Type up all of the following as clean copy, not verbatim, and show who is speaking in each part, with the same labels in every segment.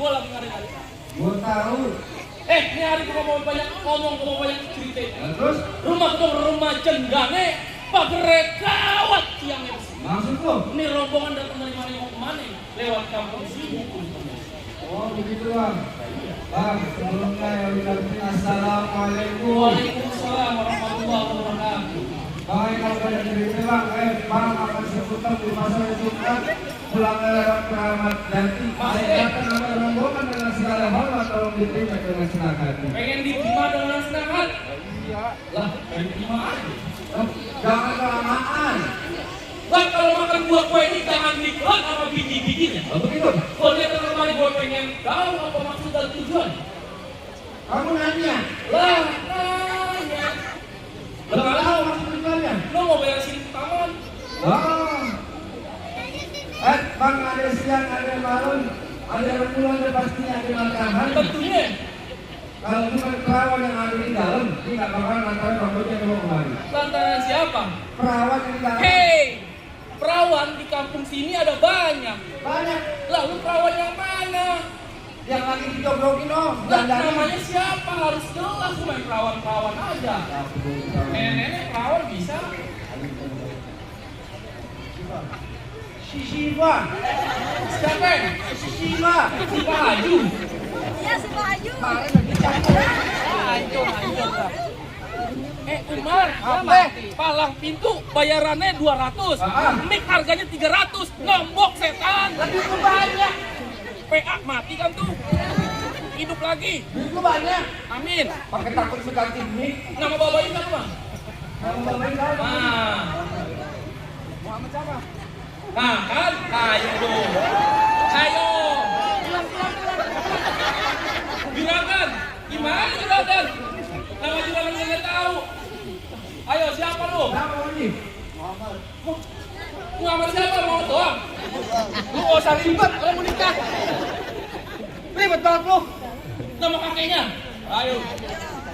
Speaker 1: Gua lagi ngari-ngari.
Speaker 2: Gua tahu.
Speaker 1: Ini hari gua mau banyak cerita.
Speaker 2: Terus
Speaker 1: Rumah kedua rumah cenggane pagere kawat tiangnya.
Speaker 2: maksud lu?
Speaker 1: Ini rombongan datang dari mana mau kemana? Lewat kampung sini.
Speaker 2: Oh begitu bang. Bang sebelumnya ya udah assalamualaikum.
Speaker 1: Waalaikumsalam warahmatullahi wabarakatuh.
Speaker 2: Bang kalau banyak cerita bang, bang akan seputar di masa Jumat pulang lewat keramat janji. Saya akan ada rombongan dengan segala hal atau diterima dengan senang hati.
Speaker 1: Pengen diterima dengan senang hati?
Speaker 2: Iya.
Speaker 1: Lah, pengen diterima aja.
Speaker 2: Jangan kelamaan.
Speaker 1: Bang, kalau makan buah kue ini jangan dikeluar sama biji-bijinya.
Speaker 2: Oh begitu.
Speaker 1: Kalau dia kemarin gue pengen tahu apa maksud dan tujuan.
Speaker 2: Kamu nanya.
Speaker 1: Lah, nanya.
Speaker 2: Belum tahu maksud tujuannya.
Speaker 1: Lo mau beresin taman?
Speaker 2: Wah. Bang ada siang, ada malam, ada rembulan, ada pastinya ada makanan.
Speaker 1: Tentunya.
Speaker 2: Kalau bukan perawan yang ada di dalam, dia nggak bakalan lantaran bangkunya mau kembali.
Speaker 1: Lantaran siapa?
Speaker 2: Perawan yang di dalam.
Speaker 1: Hei, perawan di kampung sini ada banyak.
Speaker 2: Banyak.
Speaker 1: Lalu perawan yang mana?
Speaker 2: Yang lagi dijoglokin oh.
Speaker 1: Lah, namanya siapa? Harus jelas, main perawan-perawan aja. Nenek perawan bisa.
Speaker 2: Si Siva.
Speaker 1: Siapa?
Speaker 2: Si Siva.
Speaker 1: Si Pak Aju.
Speaker 3: Iya, si Pak Aju.
Speaker 2: Kemarin lagi campur.
Speaker 1: Umar, apa? Palang pintu bayarannya 200. Mik harganya 300. Nombok setan.
Speaker 2: Lebih itu banyak.
Speaker 1: PA mati kan tuh. Hidup lagi.
Speaker 2: Itu banyak.
Speaker 1: Amin.
Speaker 2: Pakai takut seganti mic.
Speaker 1: Nama bapak ini apa?
Speaker 2: Kalau bapak ini apa?
Speaker 1: Nah,
Speaker 2: Muhammad siapa?
Speaker 1: nah kan? Ayo dong. Ayo. Juragan. Gimana juragan? Nama juragan nggak tahu. Ayo siapa lu?
Speaker 2: Siapa ini?
Speaker 1: Muhammad siapa? Mau doang. Lu gak usah ribet kalau mau nikah.
Speaker 2: Ribet banget lu.
Speaker 1: Nama kakeknya. Ayo.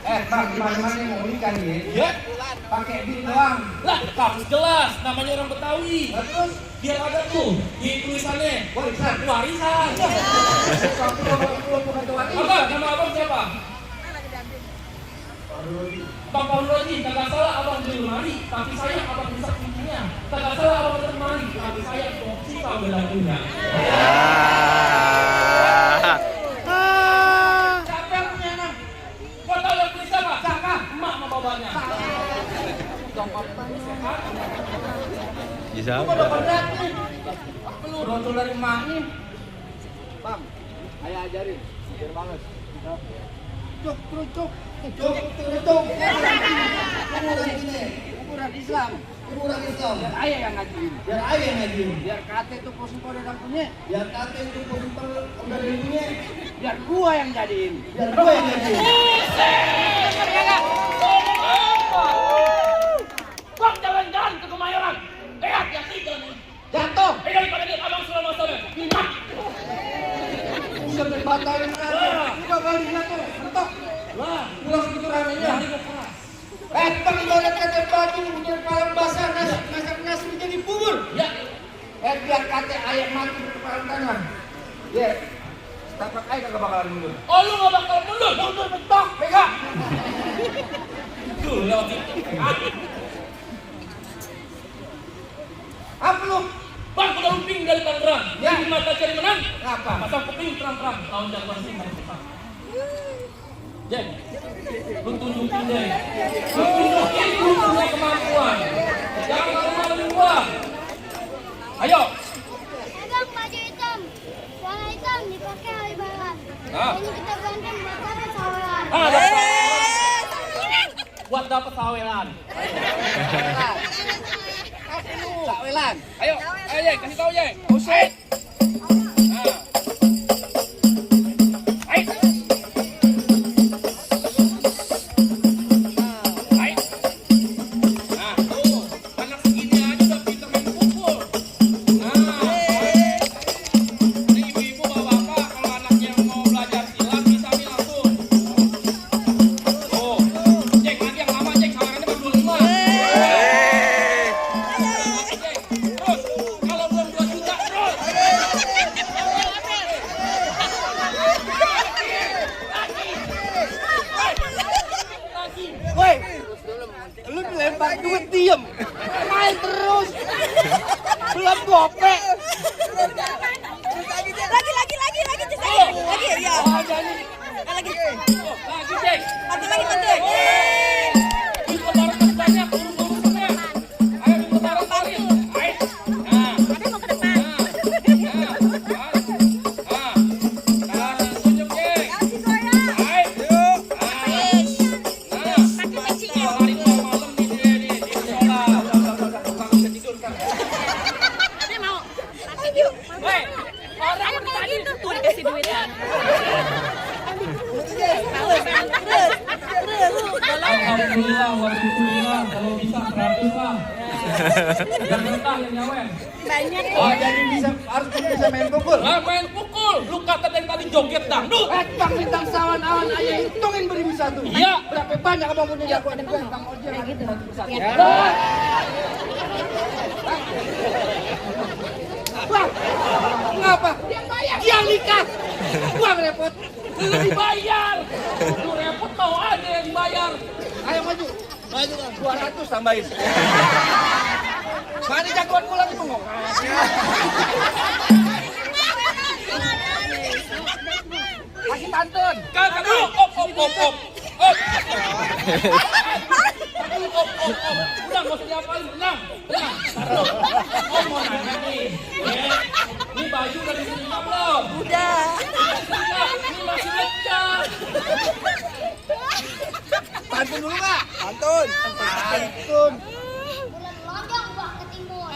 Speaker 2: Bang, gimana yang mau nikah nih?
Speaker 1: Ya.
Speaker 2: Pakai bin doang.
Speaker 1: Lah, harus jelas. Namanya orang Betawi.
Speaker 2: Terus
Speaker 1: Biar ada tuh di tulisannya.
Speaker 2: warisan.
Speaker 1: Warisan. Apa? Nama abang siapa? Bang Paulodi, kagak salah abang beli lemari, tapi sayang abang bisa kuncinya. Kagak salah abang beli lemari, tapi sayang opsi kabel lagunya. Siapa yang punya anak? Kau tahu yang beli siapa? Siapa? Emak sama babanya.
Speaker 4: Bisa.
Speaker 2: Kok udah pada nih? Lu rotol dari emak nih. Bang, ayo ajarin. Biar banget. Cuk, cuk. Ukuran Islam. Biar ayah yang ngajuin. Biar kate itu posisi udah punya. Biar gua yang jadiin.
Speaker 1: Bang, jalan-jalan ke Kemayoran. Lihat yang tiga nih.
Speaker 2: Jatuh.
Speaker 1: Daripada dia abang sudah masalah. Pindah.
Speaker 2: Udah dibatalin kan. Udah kali jatuh. Mentok.
Speaker 1: Lah,
Speaker 2: Pulang gitu ramenya.
Speaker 1: hari kok keras.
Speaker 2: Bang, ibarat kate baju biar kalang basah nasi menjadi bubur.
Speaker 1: Ya,
Speaker 2: Biar kate ayam mati di kepala tangan. Ya. Tapak ayam kagak bakalan mundur.
Speaker 1: oh lu gak bakal mundur.
Speaker 2: Mundur mentok, pegang.
Speaker 1: Tuh, lewat itu.
Speaker 2: Apa lu?
Speaker 1: Bang, udah uping dari Tangerang.
Speaker 2: Ya.
Speaker 1: Di mata cari menang.
Speaker 2: Apa?
Speaker 1: Pasang kuping terang-terang. Tahun jagoan sih harus tetap. Jeng, lu tunjukin deh. Lu tunjukin lu punya kemampuan. Jangan malu-maluin gua. Ayo.
Speaker 3: Pegang baju hitam. Warna hitam dipakai hari barat.
Speaker 1: Ah.
Speaker 3: Ini kita berantem buat apa sawelan?
Speaker 1: Buat dapet sawelan.
Speaker 2: Sawelan.
Speaker 1: Ayo, Jeng, kasih tahu Jeng. Usai. Nah. Ayo. Nah, tuh. Anak segini aja udah pintar main pukul. Nah. Ini ibu-ibu bapak-bapak kalau anaknya mau belajar silat bisa nih langsung. Oh. Jeng, lagi yang lama Jeng, sawerannya baru 25. Terus, kalau belum 2 juta, terus.
Speaker 4: diem. Main terus. Belum gope.
Speaker 5: Lagi, Cek. Lagi, ya. Lagi.
Speaker 1: Lagi, Cek.
Speaker 5: Bantu lagi, bantu.
Speaker 1: Ikut orang banyak, urus-urusnya. Ayo ikut orang lain. Ayo. Nah.
Speaker 5: Ada mau ke depan.
Speaker 1: Tunjuk, Cek.
Speaker 5: Kasih goyang.
Speaker 1: Ayo.
Speaker 5: Pakai mancingnya.
Speaker 1: Hari malam nih dia nih di sekolah.
Speaker 5: Ada mau. Pakai yuk.
Speaker 1: Weh,
Speaker 5: Ayo kayak gitu. Tuh dikasih duit ya. Terus.
Speaker 1: Alhamdulillah, walhamdulillah. Kalau bisa 100 lah. Yang rendah yang nyawen.
Speaker 5: Banyak.
Speaker 4: Oh, jadi harus bisa main pukul.
Speaker 1: Lah main pukul. Lu kata dari tadi joget dangdut.
Speaker 4: Bang bintang sawan awan ayah hitungin beribu satu.
Speaker 1: Iya.
Speaker 4: Berapa banyak abang punya jago dan gue bang ojek gitu. Bang, ngapa? Dia nikah. Gua repot.
Speaker 1: Lu dibayar. Lu repot tau aja yang dibayar.
Speaker 4: Ayo maju. Maju kan. 200 tambahin. Mana jagoan gua lagi bengong. Kasih pantun.
Speaker 1: Kagak dulu. Op. Udah nggak usah diapalin. Tenang. Taruh. Om mau nanya nih. Ini baju udah diterima belum?
Speaker 5: Udah.
Speaker 1: Ini masih lecah.
Speaker 4: Pantun dulu Kak. Pantun.
Speaker 3: Bulan lonjong gua ke timur.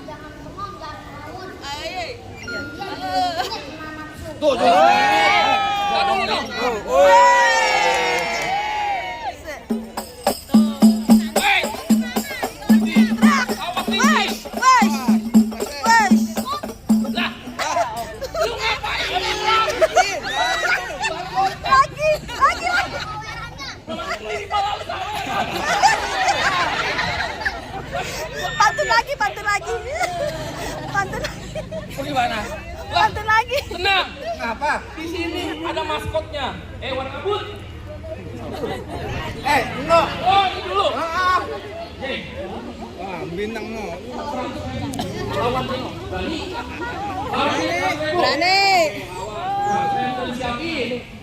Speaker 3: Jangan bengong, jangan ngawur.
Speaker 4: Tuh.
Speaker 1: Taruh dulu. Hei. Awas tinggi. Lah. Lu ngapain? Gimana? Lah, tenang.
Speaker 4: Ngapa?
Speaker 1: Di sini ada maskotnya. Hewan kabut.
Speaker 4: No.
Speaker 1: Oh, ini dulu. Jeng.
Speaker 4: Bintang no.
Speaker 1: Lawan tengok.
Speaker 5: Berani.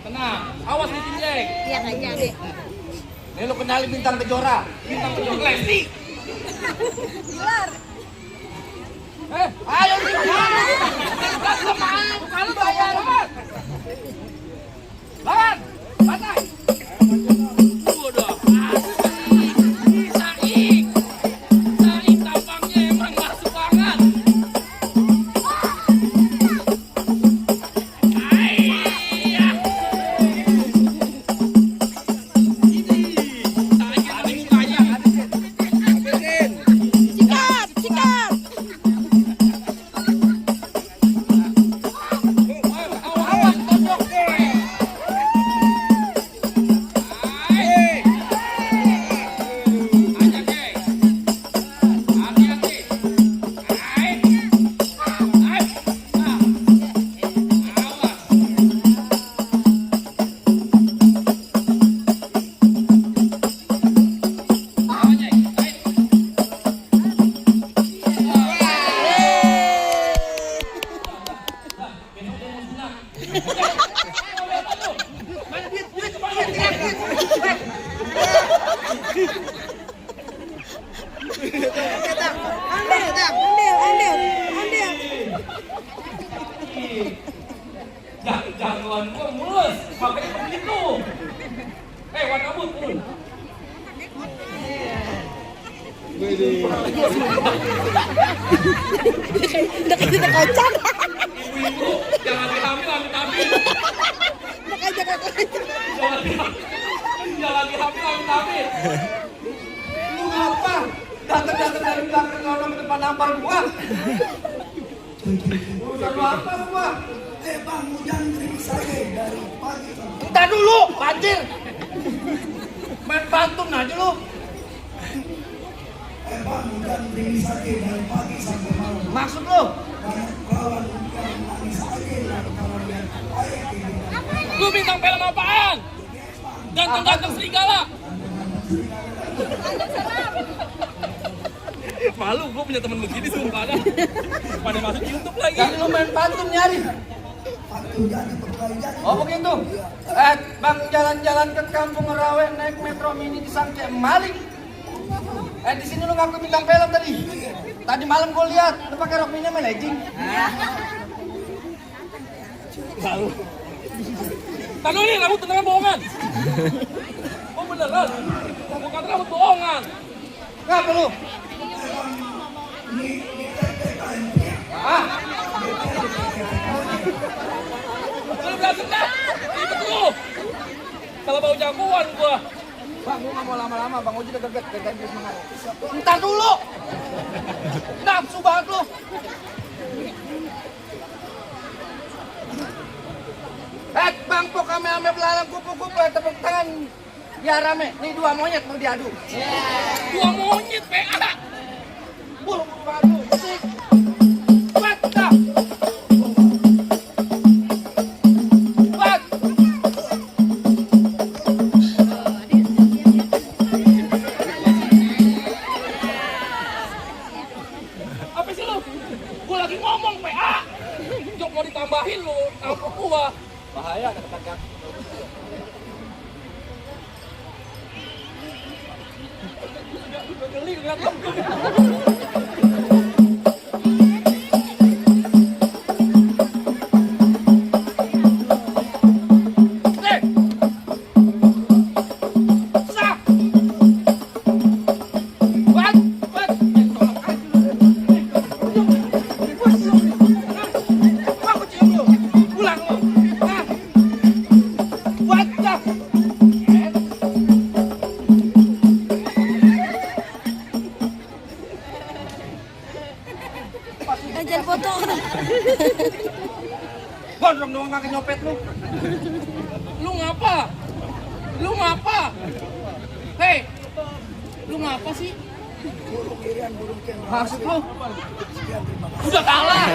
Speaker 1: Tenang. Awas di Jeng.
Speaker 5: Iya aja deh.
Speaker 4: Nih lu kenali bintang kejora.
Speaker 1: Bintang kejong Lesti.
Speaker 4: Ayo nih. Kalau bayar. Lawan. Pantai.
Speaker 1: Udah. Saing tampangnya emang masuk banget.
Speaker 5: Sikat.
Speaker 1: Jagoan gua mulus, pakai begitu. Warna kabut turun.
Speaker 5: Udah kocak.
Speaker 1: Ibu-ibu jangan dihamil, amit-amit. Jangan dihamil, amit-amit.
Speaker 4: Lu ngapa? Datang dari belakang orang ke depan nampar gua. Urusan lu apa gua?
Speaker 6: Bang, hujan gerimis aja dari pagi.
Speaker 4: Entar dulu, banjir. Main pantun aja lu.
Speaker 6: Bang, hujan gerimis aja dari pagi sampai malam.
Speaker 4: Maksud lu?
Speaker 6: Banyak kawan yang nangis aja dari kawan yang baik.
Speaker 1: Lu bintang film apaan? Ganteng-ganteng serigala. Malu, gue punya temen begini sumpah dah. Pada masuk YouTube lagi.
Speaker 4: Kan lu main pantun nyari.
Speaker 6: Pantun jadi pegawai jadi.
Speaker 4: Oh begitu. Bang jalan-jalan ke Kampung Rawe naik metro mini disangka maling. Di sini lu ngaku bintang film tadi. Tadi malam gue lihat lu pakai rok mini sama legging.
Speaker 1: Malu. Tahu nih rambut beneran bohongan. Oh beneran. Bukan rambut bohongan.
Speaker 4: Ngapa lu?
Speaker 1: Lu belasan dah. Ikut lu. Kalau bau jagoan gua.
Speaker 4: Bang, gua nggak mau lama-lama. Bang Oji udah geget, ganti semangat. Ntar dulu. Nafsu banget lu. Bang, pok ame-ame belalang kupu-kupu, tepuk tangan. Ya rame, nih 2 monyet mau diadu.
Speaker 1: Dua monyet PA.
Speaker 4: Bulu padu, sik. Wata. Wat.
Speaker 1: Apa sih lu? Gua lagi ngomong PA. Jok mau ditambahin lu, apa gua?
Speaker 4: Bahaya dekat kaki.
Speaker 1: Geli ngeliat lu.
Speaker 5: Jangan foto.
Speaker 4: Gondrong doang kaki nyopet lu.
Speaker 1: Lu ngapa? Lu ngapa? Hei, lu ngapa sih?
Speaker 6: Burung irian, burung ken.
Speaker 4: Maksud lu?
Speaker 6: Sekian, terima kasih.
Speaker 1: Udah kalah.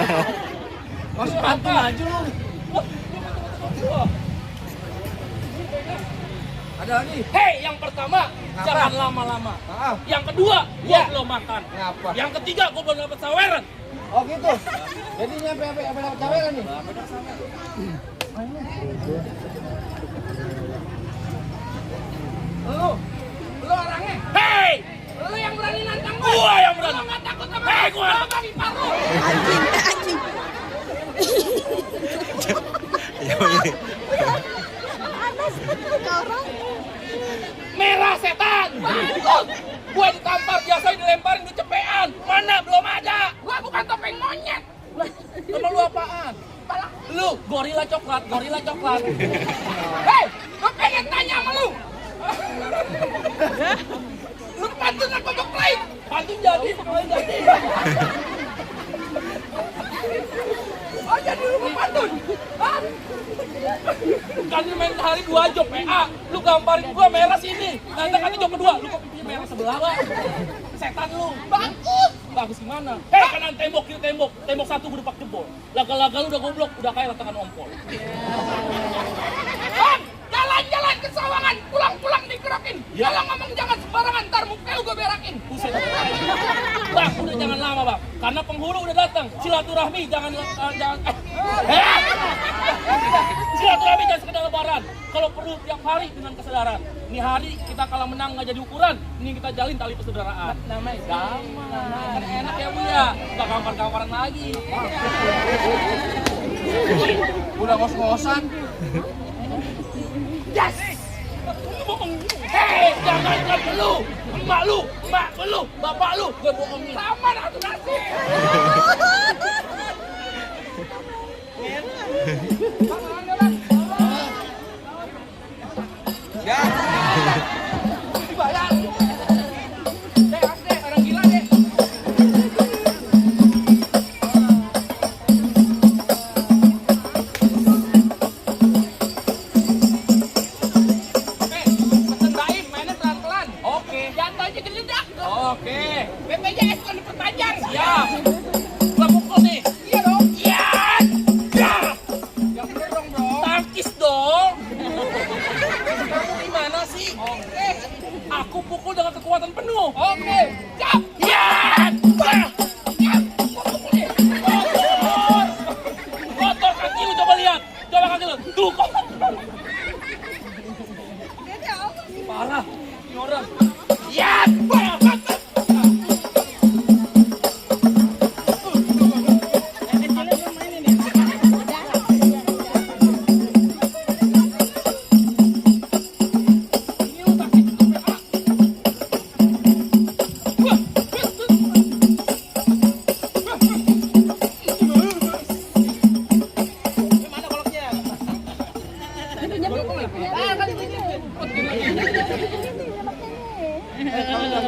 Speaker 4: Maksud pantun aja lu. Ada lagi?
Speaker 1: Hei, yang pertama
Speaker 4: Ngapa?
Speaker 1: jangan lama-lama.
Speaker 4: Maaf.
Speaker 1: Yang kedua, gua
Speaker 4: Iya.
Speaker 1: belum makan.
Speaker 4: Ngapa?
Speaker 1: Yang ketiga, gua belum dapat saweran.
Speaker 4: Oh gitu. Jadinya apa caweran nih? Lu orangnya.
Speaker 1: Hei,
Speaker 4: Lu yang berani nantang
Speaker 1: gua yang berani.
Speaker 4: Lu nggak takut sama
Speaker 1: Hei, gua
Speaker 4: bagi paru.
Speaker 5: Anjing.
Speaker 1: merah setan. Bagus. Gua ditampar biasa dilemparin di cepean. Mana belum ada.
Speaker 4: Gua bukan topeng monyet.
Speaker 1: Sama lu apaan? Lu gorila coklat, gorila coklat.
Speaker 4: Hei, gua pengen tanya sama lu. Lu pantun apa baklain?
Speaker 1: Pantun jadi, pokoknya jadi.
Speaker 4: Oh jadi lu mau pantun? Hah?
Speaker 1: Kan lu main hari 2 job PA. Lu gamparin gua merah sini. Nanti kan job kedua, lu kok pipinya merah sebelah lah. Setan lu.
Speaker 4: Bagus.
Speaker 1: Bagus gimana? Hei, kanan tembok, kiri tembok. Tembok 1 gua depak jebol. Laga-laga lu udah goblok, udah kayak letakan ompol.
Speaker 4: Bang, jalan-jalan ke Sawangan, pulang-pulang dikerokin.
Speaker 1: Ya.
Speaker 4: Kalau ngomong jangan sembarangan, ntar muka lu gue berakin.
Speaker 1: Buset. Bang, udah jangan lama, Bang. Karena penghulu udah datang. Silaturahmi jangan silaturahmi jangan sekedar lebaran. Kalau perlu tiap hari dengan kesadaran. Ini hari kita kalah menang nggak jadi ukuran. Ini kita jalin tali persaudaraan. Namanya damai. Kan enak ya Bu ya. Nggak gampar-gamparan lagi.
Speaker 4: Udah ngos-ngosan.
Speaker 1: Yes. Hei, jangan kan lu, emak lu, bapak lu, gue bohongin.
Speaker 4: Sama atuh nasi. Ya.
Speaker 1: Dibayar. Orang gila deh.
Speaker 4: Pesen Baim, mainnya pelan-pelan.
Speaker 1: Oke.
Speaker 4: Jatuh aja geledak.
Speaker 1: Oke.
Speaker 4: BPJS kan diperpanjang.
Speaker 1: Siap. Gua pukul nih.
Speaker 4: Iya dong.
Speaker 1: Iya. Ya.
Speaker 4: Yang bener dong
Speaker 1: kekuatan penuh. Oke, siap. Ya. Kotor kaki lu, coba lihat. Coba kaki lu. Tuh, kotor. Parah. Ini orang. Ya.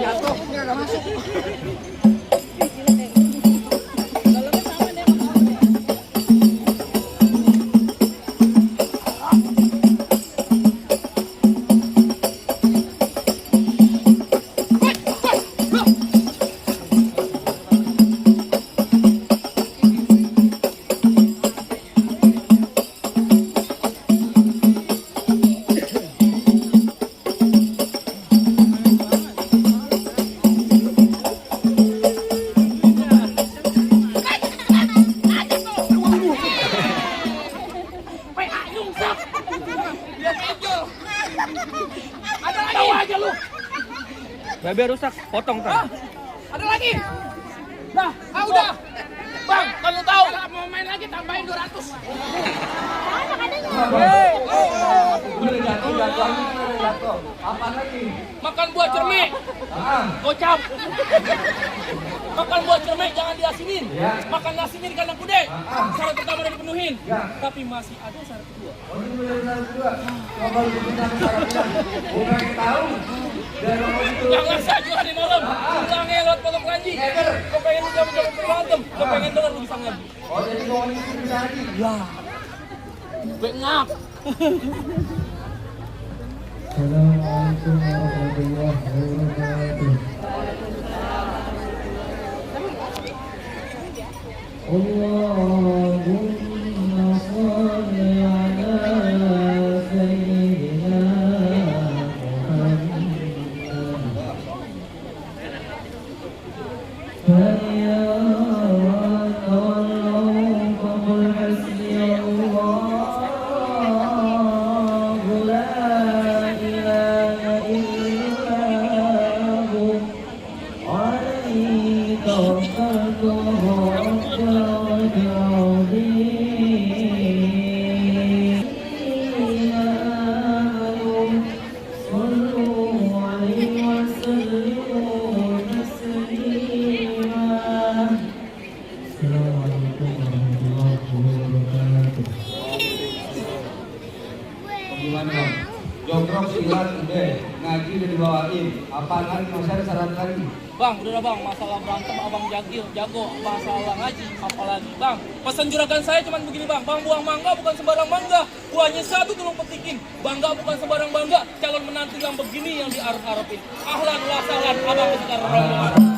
Speaker 4: Jatuh, nggak masuk.
Speaker 1: Tahu aja lu.
Speaker 7: Bebe rusak, potong kan?
Speaker 1: Ada lagi. Nah, udah. Bang, kalau tahu mau main lagi tambahin 200.
Speaker 2: Udah jatuh lagi, udah jatuh. Apa lagi?
Speaker 1: Makan buah cermek. Gocap. Makan buah cermek jangan diasinin.
Speaker 2: Ya.
Speaker 1: Makan nasimin kandang kude. Syarat pertama udah dipenuhin.
Speaker 2: Ya.
Speaker 1: Tapi masih ada syarat kedua.
Speaker 2: Oh, ini udah syarat kedua. Coba lu bilang syaratnya. Bukan yang tahu. Dan kalau itu.
Speaker 1: Jangan saja hari malam. Bilangnya lewat potong keranji. Kau pengen lu jamu-jamu berantem. Kau pengen denger lu bisa ngaji.
Speaker 2: Oh, jadi ngomongin itu bisa lagi.
Speaker 1: Ya. Gue ngap.
Speaker 2: Assalamualaikum warahmatullahi wabarakatuh. Allahumma shalli ala sayyidina Muhammad. Ya Allah, qul hasbi Allah. Gimana bang? Jongkrok silat udah, ngaji udah dibawain. Apaan lagi? Masih ada syarat lagi?
Speaker 1: Bang, udah bang, masalah berantem abang jago, masalah ngaji, apalagi bang. Pesan juragan saya cuma begini bang, bang buang mangga bukan sembarang mangga, buahnya satu tolong petikin. Bangga bukan sembarang bangga, calon menantu yang begini yang diarep-arepin. Ahlan wa sahlan, abang sekarang rombongan.